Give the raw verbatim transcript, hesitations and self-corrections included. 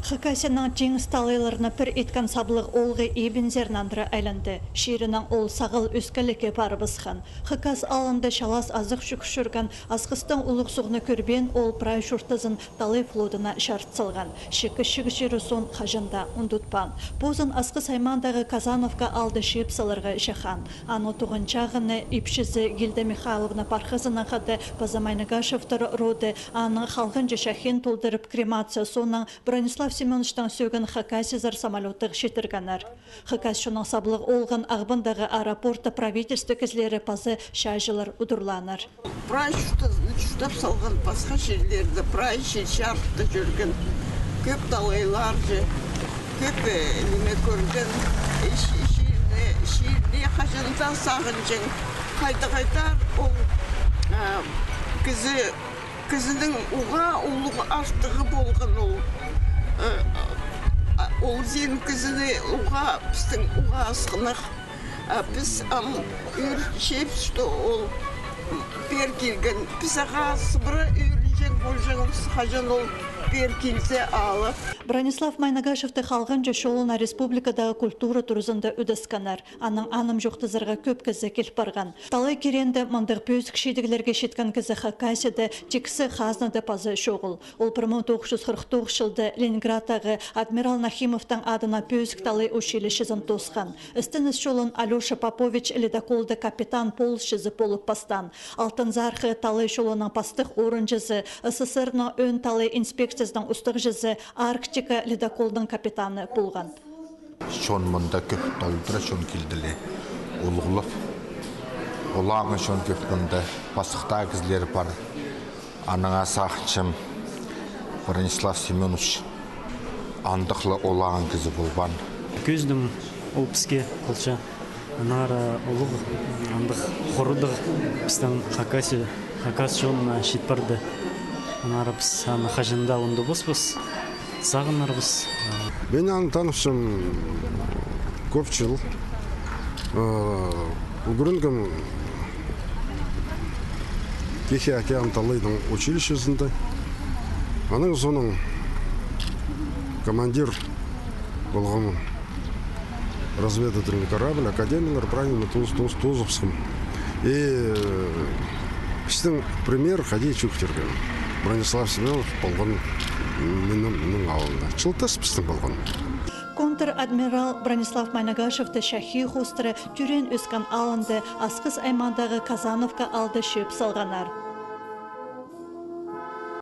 Хакасияның теңіз талайларына пір иткен саблығ оолғы ибінзер нандыра айланды. Чирінең ол сағал ӧскелікке парыбысхан. Хакас аалында чалас азых чӱкчӱрген, Асхыстаң улуғ суғны кӧрбеен, ол прай чуртазын талай флотына чарыт салған. Чикі чіг чирі соон хаҷан даа ундутпаан. Позын Асхыс аймаандағы Казановка аалда чыып саларға чахаан. Аның туған чағыны, ипчізі Гильда Михайловна Пархазынаң хада паза Майнагашевтер роды аның халғанҷы чахин толдырып, кремация соонаң Бронислав Семёновичтің сӧӧгін хакасизар самолёттығ читіргеннер. Хакас чонның саблығ оолғын Ағбандағы аэропортта правительство кізілері паза чааҷылар удурлааннар. Прай чуртазын чуртап салған, пасха чирлерде, прай чир-чарыхта чӧрген. Кӧп талайлар чи, кӧп, э, ниме кӧрген. Э, чи-, чирні, чирні хаҷан даа сағынҷаң. Хайда-хайдар ол, а, кізі, кізінің уғаа улуғ артығы полған ол. Э, а, ол син кізіні уғаа, пістің уғаа асхынах. А піс ам ӧрінчебіс, что ол пеер килген. Піс ағаа сыбыра ӧрінҷең полҷаңмыс, хаҷан ол пеер килзе алып. Бронислав Майнагашевтің халғанҷы чолына республикадағы культура туразында ӱдескеннер. Аның анымҷохтазарға кӧп кізі кил парған. Талай киреенде мындағ пӧзік чидіглерге читкен кізі Хакасияда тиксі хазнада паза чоғыл. Ол пір муң тоғыс чӱс хырых тоғыс чылда Ленинградтағы адмирал Нахимовтың адына пӧзік талай училищезін тоосхан. Істеніс чолын Алёша Попович ледоколда капитан полысчызы полып пастаан. Алтынзархы талай чолының пастығ орынҷызы, СССР-ның ӧӧн талай инспекциязының устағҷызы, Арктика ледоколдың капитаны полған. Чон мында кӧп толдыра, чон килділер, улуғлап. Олаңа чон кӧп мында, пастыхтаа кізілер пар. Анаң сағынчам, Бронислав Семёнович андағ ла олаң кізі полбаан. Кӧзідім, ол піске полча. Аннаңар улуғ, андағ хорыдығ пістің Хакасия, хакас чонына чит парды. Аннаңар піс аны хаҷан даа ундубаспыс, сағынарбыс. Мин аны таныпчам кӧп чыл. Э, ӱгренгем Тихий океан талайның училищезінде. Анаң соонаң командир полғам. Разведывательный корабль, академиялар, правильно, тоос-, тоос-, тоозыбысхам. И, э, пістің пример хайди чӧктірген. Бронислав Семёнов полған минің, минің алнымда. Чылтас пістің полған. Контр-адмирал Бронислав Майнагашевті чахи хоостыра тӧреен-ӧскен алнында, Асхыс аймаандағы Казановка аалда чыып салғаннар.